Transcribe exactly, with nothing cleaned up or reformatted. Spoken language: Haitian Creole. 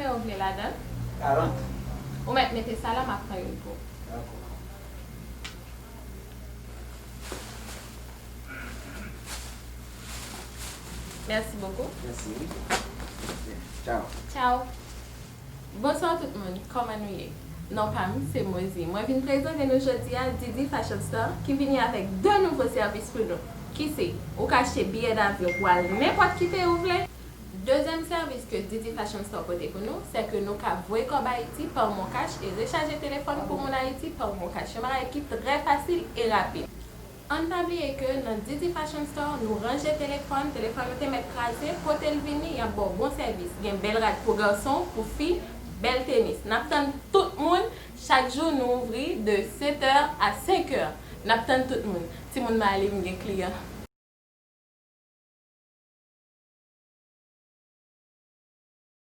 Konbyen ou vle ladan? Karant. Ou mèt mete sa la, m ap pran youn pou ou. Dakò. Mèsi bokou. Mèsi wi. Tchao. Tchao. Bonswa tout moun, kòman nou ye? Non pa m se Mozi. Mwen vin prezante nou jodi a Didi Fashion Store ki vini avèk de nouvo sèvis pou nou. Ki se, ou ka achte biyè davyon pou al nenpòt ki peyi ou vle. Dezyèm sèvis ke Didi Fashion Store pote pou nou, se ke nou ka voye kòb Ayiti pa Mon Cash e rechaje telefòn pou moun Ayiti pa Mon Cash. Yon bagay ki trè fasil e rapid. Ann pa bliye ke nan Didi Fashion Store, nou ranje telefòn, telefòn ou te mèt kraze, pote l vini, y ap ba w bon sèvis. Gen bèl rad pou gason, pou fi, bèl tenis. N ap tann tout moun, chak jou nou ouvri de sèt è a senk è. N ap tann tout moun. Timoun m ale, m gen kliyan.